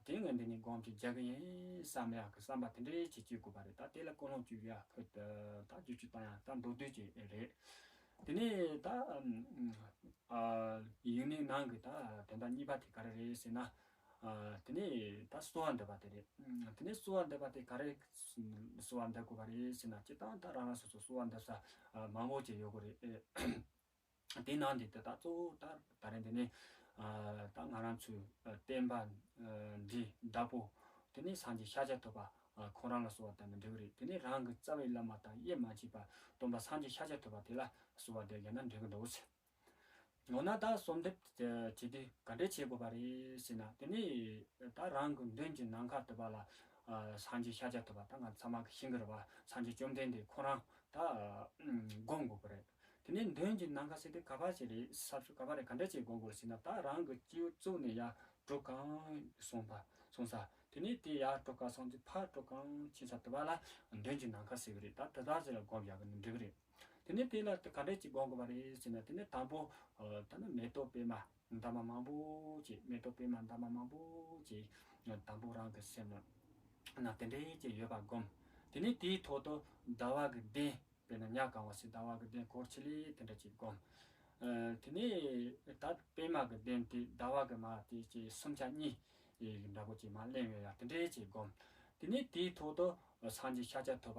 དེ་ངས་འདི་ནས་སྒོམ་ཅིག་རྒྱག་གི་ཡིན་བསམ་ཡག་གི་བསམ་པ་དེ་འདྲའི་ཅིག་སྐྱེ་དགོས་པ་རེད། ད་དེ་ལ་ཀུན་སློང་བཅོས་ཡག་གི་ད་བསྒྱུར་བཅོས་བཏང་ཡག་ད་མདོར་བསྡུས་ཅིག་རེད། དེ་ནས་ད། ཨ་ཡིག་གནས་ནང་གི་ད་དོན་དག་གཉིས་པ་དེ་ག་རེ་རེད་ཟེར་ན། ཨ་དེ་ནས་ད་གསོལ་བ་འདེབས་པ་དེ་རེད། དེ་ནས་གསོལ་བ་འདེབས་པ་དེ་ག་རེ་གསོལ་བ་འདེབས་དགོས་པ་རེད་ཟེར་ན། སྤྱིར་བཏང་ད་རང་རང་སོ་སོ་གསོལ་བ་འདེབས་ས་མང་པོ་ཅིག་ཡོད་དགོས་རེད། དེ་ནང་དེ་ད་གཙོ་བོ་ད་ད་རེས་འདི་ནས་ཨ་ད་ང་རང་ཚོའི་བསྟན་པ་འདིའི་བདག་པོ་དེ་ནས་སངས་རྒྱས་ཤཱཀྱ་ཐུབ་པ་ཁོང་རང་ལ་གསོལ་བ་འདེབས་ན་འགྲིག་གི་རེད། དེ་ནས་རང་གི་རྩ་བའི་བླ་མ་དང་དབྱེར་མ་མཆིས་པ་སྟོན་པ་སངས་རྒྱས་ཤཱཀྱ་ཐུབ་པ་དེ་ལ་གསོལ་བ་འདེབས་ཡོད་ན་འགྲིག་གི་འདུག་ཟེར། འོ་ན་ད་གསོལ་འདེབས་བྱེད་དུས་ག་འདྲས་བྱེད་དགོས་པ་རེད་ཟེར་ན། དེ་ནས་ད་རང་གི་མདུན་གྱི་ནམ་མཁའ་དེ་པ་ལ་ཨ་སངས་རྒྱས་ཤཱཀྱ་ཐུབ་པ་ད་ང་ཚང་མ་གི་ཤེས་ཀྱི་རེད་བ། སངས་རྒྱས་བཅོམ་ལྡན་འདས་ཁོ་རང་ད་ཨ་བསྒོམ་དགོས་པ་རེད། དེ་ནས་མདུན་གྱི་ནམ་མཁའ་ཟེར་དུས་ག་པར་ཞིག་རེད། ས་ཕྱོགས་ག་པར་རེད། ག་འདྲས་བྱེད་དགོས་པ་རེད་ཟེར་ན། ད་རང་གི་སྤྱི་བོ་གཙུག་ནས་ཡར་གྲུ་གང་སོང་པ་སོང་ས། དེ་ནས་དེ་ཡར་གྲུ་གང་སོང་དུས་ཕར་གྲུ་གང་ཕྱིན་ས་དེ་པ་ལ་མདུན་གྱི་ནམ་མཁའ་ཟེར་གི་རེད། ད་དེ་དག་ཟེར་ལ་བསྒོམ་ཡག་གི་ནི་འགྲིག་གི་རེད། དེ་ནས་དེ་ལ་ག་འདྲས་ཅིག་སྒོམ་དགོས་པ་རེད་ཟེར་ན། དེ་ནས་དང་པོ་ད་ནི་མེ་ཏོག་པད་མ་འདབ་མ་མང་པོ་ཅིག་མེ་ཏོག་པད་མ་འདབ་མ་མང་པོ་ཅིག་དང་པོ་རང་གི་སེམས་ལ་ན་དེ་འདྲས་ཅིག་ཡོད་པ་སྒོམ། དེ་ནས་དེའི་ཐོག་ཏུ་ཟླ་བ་གི་གདན། དཔེར་ན་ཉ་གང་བ་ཟེར་ཟླ་བ་གི་གདན་སྐོར་ཆེ་ལེ་དེ་འདྲ་ཅིག་སྒོམ། དེ་ནས་ད་པད་མ་གི་གདན་དེ་ཟླ་བ་གི་མ་དེ་ཅིག་སུམ་ཆ་གཉིས་འདྲ་པོ་ཅིག་མ་ལེན་ཡོད་ཡ་དེ་འདྲས་ཅིག་སྒོམ། དེ་ནས་དེའི་ཐོག་ཏུ་སངས་རྒྱས་ཤཱཀྱ་ཐུབ་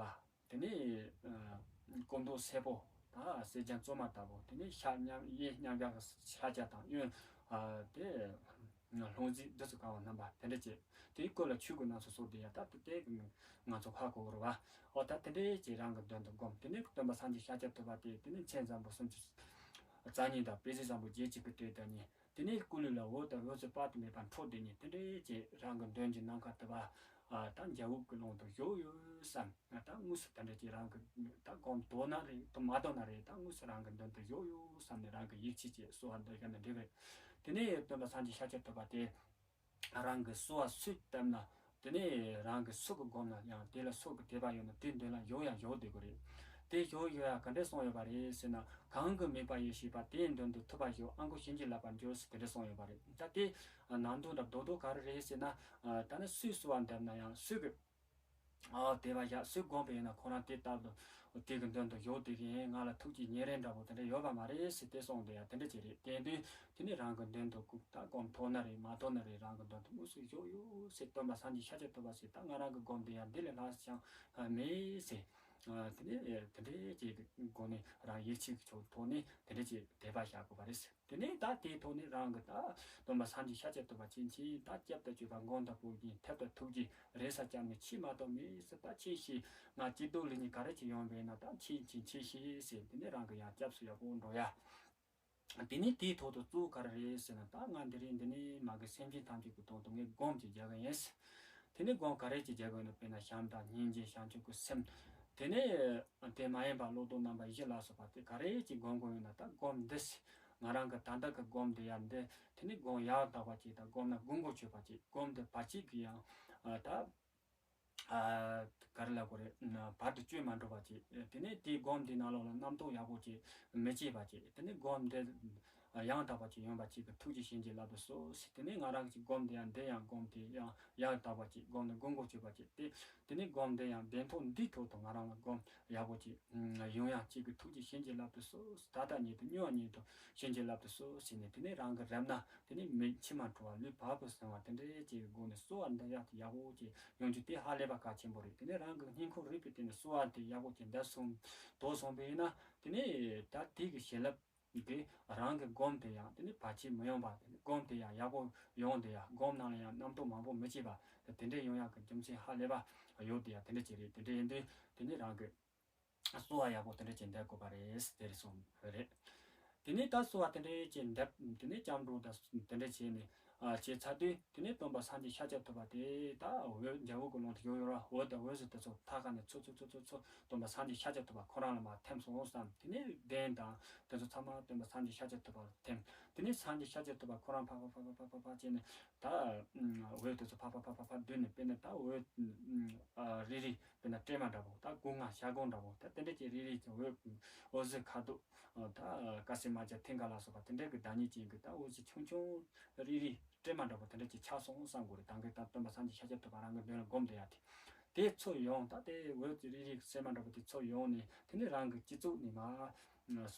པ། དེ་ནས་སྐུ་མདོག་སེར་པོ་དང་གསེར་སྦྱངས་བཙོ་མ་ལྟ་བུ། དེ་ནས་ཤ་མཉམ་གཡས་མཉམ་གཡས་ཤཱཀྱ་དང་གཡོན་དེ་ལྷུང་བཟེད་བདུད་རྩི་གང་བ་བསྣམས་པ་དེ་འདྲ་བྱས། དེའི་སྐུ་ལ་ཆོས་གོས་སྣ་ཚོགས་གསོལ་ཏེ་ཡ། ད་དེ་དེ་ང་ཚོ་ཧ་གོ་གི་རེད་བ། འོ་ད་དེ་འདྲས་ཀྱི་རང་གི་མདུན་དུ་བསྒོམ། དེ་ནས་སྟོན་པ་སངས་རྒྱས་ཤཱཀྱ་ཐུབ་པ་དེ། དེ་ནས་མཚན་བཟང་པོ་སུམ་ཅུ་རྩ་གཉིས་དང་དཔེ་བྱད་བཟང་པོ་བརྒྱད་ཅུ་གི་སྤྲས་བསྡད་ནས། དེ་ནས་སྐུ་ལུས་ལ་འོད་དང་འོད་ཟེར་དཔག་ཏུ་མེད་པ་འཕྲོ་བསྡད་ནས། དེ་འདྲས་ཀྱི་རང་གི་མདུན་གྱི་ནམ་མཁའ་དུ་བ་ད་འཇའ་འོད་ཀྱི་ཀློང་དུ་བཞུགས་ཡོད་བསམ། ད་དངོས་སུ་དེ་འདྲ་ཅིག་རང་གི་ད་སྒོམ་ཐོབ་ན་རེད། ཐོབ་མ་ཐོབ་ན་རེད། ད་དངོས་སུ་རང་གི་མདུན་དུ་བཞུགས་ཡོད་བསམ་ནས་རང་གི་ཡིད་ཆེས་ཀྱིས་གསོལ་བ་འདེབས་ན་འགྲིག་རེད། དེ་ནས་སྟོན་པ་སངས་རྒྱས་ཤཱཀྱ་ཐུབ་པ་དེ་རང་གི་གསོལ་བ་སུས་བཏབ་ན། དེ་ནས་རང་གི་སུ་གི་སྒོམ་ན་ཡང་དེ་ལ་སུ་གི་དད་པ་ཡོད་ན་དེའི་མདུན་ལ་བཞུགས་ཡང་བཞུགས་བསྡད་དགོས་རེད། དེ་བཞུགས་ཡོད་ཡ་ག་འདྲས་གསུངས་ཡོད་པ་རེད་ཟེར་ན། གང་གིས་དམིགས་པ་ཡེ་ཤེས་པ། དེའི་མདུན་དུ་ཐུབ་པ་བཞུགས། ཨང་ཀུ་ཤན་གྱིས་བརླབས་པར་འགྱུར་ཟེར་དེ་འདྲས་གསུངས་ཡོད་པ་རེད། ད་དེ་ནང་དོན་འདྲ་རྡོག་རྡོག་ག་རེ་རེད་ཟེར་ན། ད་ནི་སུས་གསོལ་བ་འདེབས་ན་ཡང་སུ་གི་ཨ་དེ་བ་ཡ་སུས་དགོངས་པ་ཡིན་ན། ཁོ་རང་དེ་ལྟར་དུ་དེ་གི་མདུན་དུ་བཞུགས་དེ་གི་ང་ལ་ཐུགས་ཀྱི་ཉེ་རིང་འདྲ་པོ་དེ་འདྲ་ཡོད་པ་མ་རེད་ཟེར་དེ་གསུངས་དེ་ཡ་དེ་འདྲ་ཅིག་རེད། དེ་དུས་དེ་ནི་རང་གི་མདུན་དུ་ད་སྒོམ་ཐོབ་ན་རེད། མ་ཐོབ་ན་རེད། རང་གི་མདུན་དུ་དངོས་སུ་བཞུགས་ཡོད་ཟེར། སྟོན་པ་སངས་རྒྱས་ཤཱཀྱ་ཐུབ་པ་ཟེར་ད་ང་རང་གི་སྒོམ་དེ་ཡ་འདི་ལས་ལྷག་ཅང་མེད་ཟེར། དེ་ནི་དེ་འདྲའི་ཅིག་སྒོ་ནས་རང་ཡིད་ཆེས་ཀྱི་ཕྱོགས་ཐོག་ནས་དེ་འདྲ་ཅིག་དད་པ་བཞག་དགོས་པ་རེད། དེ་ནས་ད་དེའི་ཐོག་ནས་རང་གི་ད་སྟོན་པ་སངས་རྒྱས་ཤཱཀྱ་ཐུབ་པ་ཅན་གྱིས་ད་སྐྱབས་དང་སྤྱོད་པ་མགོན་དང་པོ་ཉིད། ཐབས་དང་ཐུགས་རྗེ་རེ་ས་བཅངས་ནས་ཆེས་མ་ཐོབ་མེད་ཟེར། ད་ཆེས་ཤིག་ང་སྐྱིད་སྡུག་ལེགས་ཉེས་ག་རེ་ཅིག་ཡོང་བས་ན་ད་ཆེས་ཆེས་ཆེས་ཤིག་ཟེར། དེ་ནས་རང་གི་ཡང་སྐྱབས་སུ་ཡག་པོ་འགྲོ་ཡ། དེ་ནས་དེའི་ཐོག་ཏུ་གཙོ་བོ་ག་རེ་རེད་ཟེར་ན། ད་ང་འདི་རིང་འདི་ནས་མ་གི་སེམས་ཅན་ཐམས་ཅད་ཀྱི་དོན་དུ་ངས་སྒོམ་ཅིག་རྒྱག་གི་ཡིན། དེ་ནས་སྒོམ་ག་རེ་ཅིག་རྒྱག་དགོས་ན། དཔེར་ན་བྱམས་དང་སྙིང་རྗེ་བྱང་ཆུབ་ཀྱི་སེམས། དེ་ནས་དེ་མ་ཡིན་པ་བློ་ལྡོག་རྣམ་པ་བཞི་ལ་སོགས་པ་དེ་ག་རེ་ཅིག་སྒོམ་དགོས་ཡོད་ན། ད་སྒོམ་འདི་ང་རང་གི་ད་ལྟ་གི་སྒོམ་འདི་ཡང་འདི་དེ་ནས་སྒོམ་ཡང་དག་པ་ཅིག་དང་། སྒོམ་ན་དགོས་མཁོ་ཆོད་པ་ཅིག། སྒོམ་འདི་བར་ཆད་ཀྱི་ཡང་ད་ག་རེ་ལབ་དགོས་རེད། བར་དུ་གཅོད་མ་འགྲོ་བ་ཅིག། དེ་ནས་དེའི་སྒོམ་འདི་ནང་ལོགས་ལ་རྣམ་རྟོག་ཡག་པོ་ཅིག་མི་སྐྱེ་བ་ཅིག། དེ་ནས་སྒོམ་འདི་ཡང་དག་པ་ཅིག་ཡོང་བ་ཅིག་གི་ཐུགས་རྗེ་བྱིན་གྱིས་བརླབ་ཏུ་གསོལ་ཟེར། དེ་ནས་ང་རང་གི་སྒོམ་དེ་ཡང་འདི་ཡང་སྒོམ་དེ་ཡང་ཡང་དག་པ་ཅིག། སྒོམ་ནི་དགོས་མཁོ་ཆོད་པ་ཅིག་སྟེ། དེ་ནས་སྒོམ་དེ་ཡང་བདེན་མཐོང་འདིའི་ཐོག་ཏུ་ང་རང་ལ་སྒོམ་ཡག་པོ་ཅིག་ཡོང་ཡང་ཅིག་གི་ཐུགས་རྗེ་བྱིན་གྱིས་བརླབ་ཏུ་གསོལ། ད་ལྟ་ཉིད་དུ་མྱུར་བ་ཉིད་དུ་བྱིན་གྱིས་བརླབ་ཏུ་གསོལ་ཟེར་ནས། དེ་ནས་རང་གི་རབ་ན་དེ་ནས་མི་མཆི་མ་བྲོ་བ་ལུས་བབ་པོ་ཟིན་པ་དེ་འདྲའི་ཅིག་གི་སྒོ་ནས་གསོལ་བ་འདེབས་ཡག་དེ་ཡག་པོ་ཅིག་ཡོང་རྒྱུ་དེ་ཧ་ལས་པ་གལ་ཆེན་པོ་རེད། དེ་ནས་རང་གི་སྙིང་ཁོང་རུས་པའི་གཏིང་ནས་གསོལ་བ་དེ་ཡག་པོ་ཅིག་འདེབས་སོང་དོར་སོང་བས་ན། དེ་ནས་ད་དེ་གི་བྱིན་རླབས་གིས་རང་གི་སྒོམ་དེ་ཡང་དེ་ནས་བར་ཆད་མི་ཡོང་བ། དེ་ནས་སྒོམ་དེ་ཡང་ཡག་པོ་ཡོང་དེ་ཡང་སྒོམ་ནང་ལ་ཡང་རྣམ་རྟོག་མང་པོ་མི་སྐྱེ་བ་དེ་འདྲས་ཡོང་ཡག་གི་རྒྱུ་མཚན་ཧ་ལས་པ་ཡོད་དེ་ཡང་དེ་འདྲས་ཅིག་རེད། དེ་འདྲས་ཡིན་དུས་དེ་ནས་རང་གི་གསོལ་བ་ཡག་པོ་དེ་འདྲས་ཅིག་འདེབས་དགོས་པ་རེད། དེ་རེད་སོང་རེད། དེ་ནས་ད་གསོལ་བ་དེ་འདྲས་ཅིག་འདེབས། དེ་ནས་སྐྱབས་འགྲོ་དང་དེ་འདྲས་བྱས་ནས་ཨ་བྱས་ཚར་དུས། དེ་ནས་སྟོན་པ་སངས་རྒྱས་ཤཱཀྱ་ཐུབ་པ་དེ་ད་འོད་འཇའ་འོད་ཀྱི་ཀློང་དུ་ཡོད་ཡོད་ར། འོད་དང་འོད་ཟེར་དེ་ཚོ་ཐད་ཀ་ནས་ཚུར་ཚུར་ཚུར་ཚུར་ཚུར་སྟོན་པ་སངས་རྒྱས་ཤཱཀྱ་ཐུབ་པ་ཁོ་རང་ལ་མར་ཐིམ་སོང་བསམ། དེ་ནས་གདན་དང་དེ་ཚོ་ཚང་མ་སྟོན་པ་སངས་རྒྱས་ཤཱཀྱ་ཐུབ་པ་ལ་ཐིམ། དེ་ནས་སངས་རྒྱས་ཤཱཀྱ་ཐུབ་པ་ཁོ་རང་ཕར་ཕར་ཕར་ཕར་ཕར་ཕར་བྱས་ནས་ད་འོད་དེ་ཚོ་ཕར་ཕར་ཕར་ཕར་ཕར་བསྡུས་ནས། དཔེར་ན་ད་འོད་རིལ་རིལ། དཔེར་ན་སྲན་མ་འདྲ་པོ། ད་སྒོ་ང་ཞྭ་སྒོ་འདྲ་པོ། ད་དེ་འདྲ་ཅིག་རིལ་རིལ་གྱི་འོད། འོད་ཟེར་ཁ་དོག་ད་དཀར་སེར་དམར་ལྗང་མཐིང་ག་ལ་སོགས་པ་དེ་འདྲ་གི་བདག་ཉིད་ཅན་གྱི་ད་འོད་ཟེར་ཆུང་ཆུང་རིལ་རིལ་སྲན་མ་འདྲ་པོ་དེ་འདྲ་ཅིག་ཆགས་སོང་བསམ་དགོས་རེད། ད་གིན་ད་སྟོན་པ་སངས་རྒྱས་ཤཱཀྱ་ཐུབ་པ་རང་གི་མདུན་ལ་སྒོམ་བསྡད་ཡ་དེ། དེ་ཚུར་ཡོང་། ད་དེ་འོད་ཀྱི་རིལ་རིལ་སྲན་མ་འདྲ་པོ་དེ་ཚུར་ཡོང་ནས་དེ་ནས་རང་གི་སྤྱི་གཙུག་ནས་མར་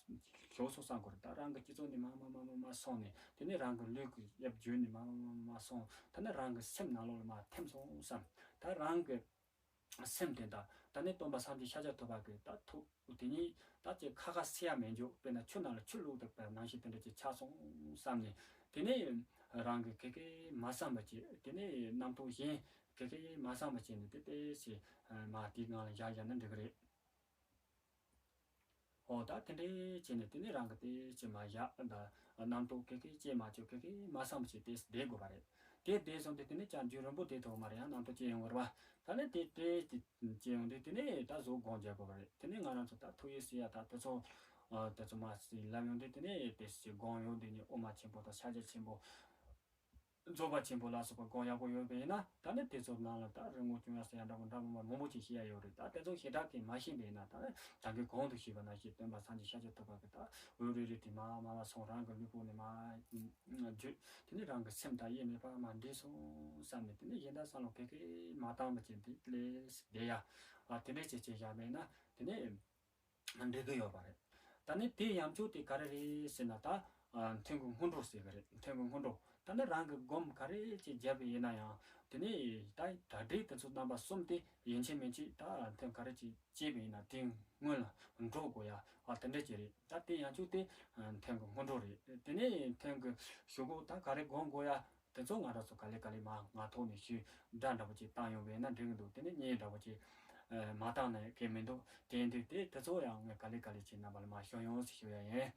ཞུགས་སོང་བསམ་དགོས་རེད། ད་རང་གི་སྤྱི་གཙུག་ནས་མར་མར་མར་མར་མར་སོང་ནས་དེ་ནས་རང་གི་ལུས་ཀྱི་དབྱིབས་བརྗོད་ནས་མར་མར་མར་མར་སོང་། ད་ནི་རང་གི་སེམས་ནང་ལོགས་ལ་མར་ཐིམ་སོང་བསམ། ད་རང་གི་སེམས་དེ་དང་ད་ནི་སྟོན་པ་སངས་རྒྱས་ཤཱཀྱ་ཐུབ་པ་གི་ད་ཐུགས་དེ་གཉིས་ད་ཅིག་ཁ་ཁ་བསྲེ་ཡ་མེད་འཇོག། དཔེར་ན་ཆུ་ནང་ལ་ཆུ་བླུགས་དང་པའི་ནང་བཞིན་དེ་འདྲ་ཅིག་ཆགས་སོང་བསམ་ནས། དེ་ནས་རང་གི་ག་གེ་མ་བསམ་པ་བྱེད། དེ་ནས་རྣམ་རྟོག་གཞན་ག་གེ་མ་བསམ་པ་བྱས་ནས་དེ་ལྟས་ཞིག་མར་དེའི་ངང་ལ་བཞག་བཞག་ན་འགྲིག་གི་རེད། འོ་ད་དེ་འདྲས་བྱས་ནས་དེ་ནས་རང་གི་དེ་ཅིག་མར་བཞག། ད་རྣམ་རྟོག་ག་གེ་སྐྱེ་མ་བཅུག། ག་གེ་མ་བསམ་བྱས་ཏེ་བསྡད་དགོས་པ་རེད། དེ་བསྡད་སོང་དུས་དེ་ནས་ཀྱང་རྒྱུན་རིང་པོ་བསྡད་ཐུབ་མ་རེད། ཡང་རྣམ་རྟོག་སྐྱེ་ཡོང་གི་རེད་བ། ད་ནི་དེ་དེ་སྐྱེ་ཡོང་དུས་དེ་ནས་ད་གཟུགས་སྒོམ་རྒྱག་དགོས་པ་རེད། དེ་ནས་ང་རང་ཚོ་ད་ཐུགས་ཡིད་བསྲེ་ཡ་ད་དེ་ཚོ་དེ་ཚོ་མ་ཟིན་ལབ་ཡོང་དུས་དེ་ནས་དེ་ཅིག་སྒོམ་ཡོང་དུས་ནི་དབུ་མ་ཆེན་པོ་དང་ཕྱག་རྒྱ་ཆེན་པོ། རྫོགས་པ་ཆེན་པོ་ལ་སོགས་པ་སྒོམ་ཡག་པོ་ཡོད་པ་ཡིན་ན། ད་ནི་དེ་ཚོ་ནང་ལ་ད་རིག་ངོ་ཅུང་ཡང་ཟེར་ཡ་འདྲ་པོ་འདྲ་པོ་མང་པོ་ཅིག་ཤེས་ཡ་ཡོད་རེད། ད་དེ་ཚོ་ཞེ་དྲག་གི་མ་ཤེས་པ་ཡིན་ན། ད་ནི་ད་གིན་གོང་དུ་ཞུས་པ་ནང་བཞིན་སྟོན་པ་སངས་རྒྱས་ཤཱཀྱ་ཐུབ་པ་གི་ད་འོད་རིལ་རིལ་དེ་མར་མར་མར་སོང་། རང་གི་ལུས་པོ་ནས་མར་བརྗོད། དེ་ནས་རང་གི་སེམས་དང་དབྱེར་མེད་པ་མར་འདྲེས་སོང་བསམ་ནས། དེ་ནས་གཞན་དག་བསམ་བློ་ག་གེ་མ་བཏང་བ་བྱས་ཏེ་ལས་བསྡད་ཡ། ཨ་དེ་འདྲ་བྱས་བྱས་བཞག་པ་ཡིན་ན་དེ་ནས་འགྲིག་གི་ཡོད་པ་རེད། ད་ནི་དེ་ཡན་ཆོད་དེ་ག་རེ་རེད་ཟེར་ན། ད་ཨ་མཐུན་གྱི་སྔོན་འགྲོ་ཟེར་གི་རེད། མཐུན་གྱི་སྔོན་འགྲོ། ད་ནི་རང་གི་སྒོམ་ག་རེ་ཅིག་བརྒྱབ་པ་ཡིན་ན་ཡང་། དེ་ནི་ད་གྲ་སྒྲིག་དེ་ཚོ་རྣམ་པ་གསུམ་དེ་ཡིན་གཅིག་མིན་གཅིག་ད་མཐུན་ག་རེ་ཅིག་བྱས་པ་ཡིན་ན་དེ་སྔོན་ལ་འགྲོ་དགོས་ཡ། ཨ་དེ་འདྲ་ཅིག་རེད། ད་དེ་ཡན་ཆོད་དེ་ཨ་མཐུན་གྱི་སྔོན་འགྲོ་རེད། དེ་ནས་མཐུན་གྱི་གཞུག་གུ་ད་ག་རེ་སྒོམ་དགོས་ཡ། དེ་ཚོ་ང་རང་ཚོ་ག་ལེ་ག་ལེ་མར་ངག་ཐོག་ནས་ཞུས། སྒྲ་འདྲ་པོ་ཅིག་བཏང་ཡོང་བས་ན་འགྲིག་གི་འདུག་དེ་ནས་བརྙན་འདྲ་པོ་ཅིག་ཨ་མ་བཏང་ན་གལ་མི་འདུག་དེ་ཡིན་དུས་དེ་དེ་ཚོ་ཡང་ངས་ག་ལེ་ག་ལེ་ཅིག་རྣམ་པ་ལ་མར་ཤོད་ཡོང་ཟེར་ཞུ་ཡ་ཡིན།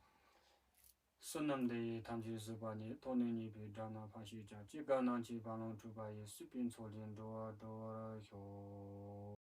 བསོད་ནམས་འདི་ཡིས་ཐམས་ཅད་གཟིགས་པ་ཉིད། ཐོབ་ནས་ཉེས་པའི་དགྲ་རྣམས་ཕམ་བྱས་ཀྱང་། སྐྱེ་རྒ་ན་འཆིའི་རྦ་ཀློང་འཁྲུགས་པ་ཡི། སྲིད་པའི་མཚོ་ལས་འགྲོ་བ་སྒྲོལ་བར་ཤོག།